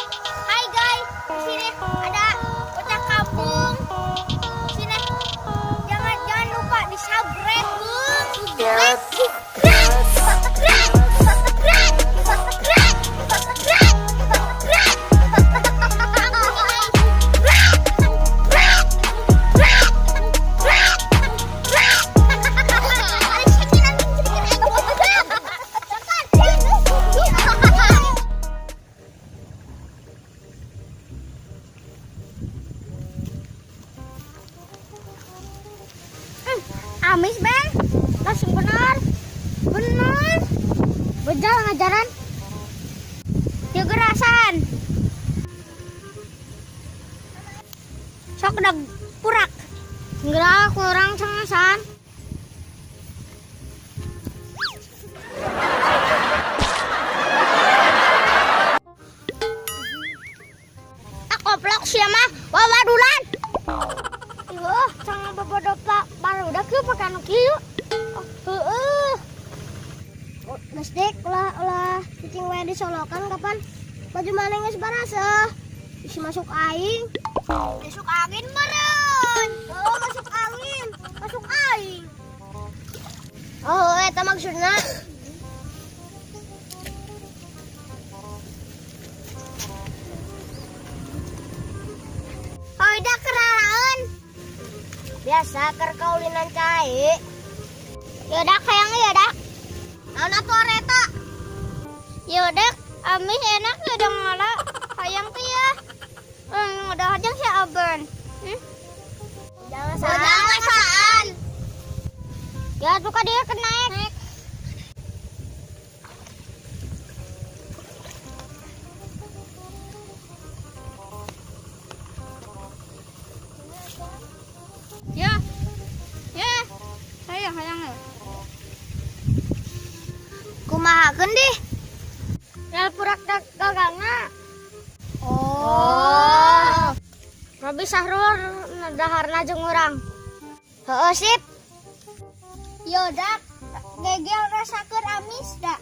Hai guys, di sini ada bocah kampung. Sini, jangan jangan lupa di subscribe, subscribe, subscribe, subscribe, subscribe, subscribe, subscribe. Amis, Ben, langsung benar, benar, bejal ngajaran, gerasan, sok dag purak, gerak kurang cengasan. Ah, koplok sia mah, wawadulan. Ih, jangan bobodo pak barudak kieu pake anu kieu. Oh, heueuh. Geus dik, ulah ulah cicing wae di solokan, kapan baju maneh geus baraseuh. Isi masuk aing. Masuk angin meureun. Oh, masuk angin, masuk aing. Oh, eta maksudna. Oh, ida keraraeun. Biasa keur kaulinan cai. Yaudah, kayang ya dak. Naon atuh areta? Yaudah, amis enak ya udah ngala. Hayang tuh ya. Udah aja si Aben. Hmm? Jangan saan. Ya tuh kan dia kena. Ya. Ya. Hayang hayang ya. Kumahakeun dih? Ya purak gagangna. Oh. Robi sahrul daharna jeung urang. Heeh, sip. Yo dak, gegel rasakeun amis dak.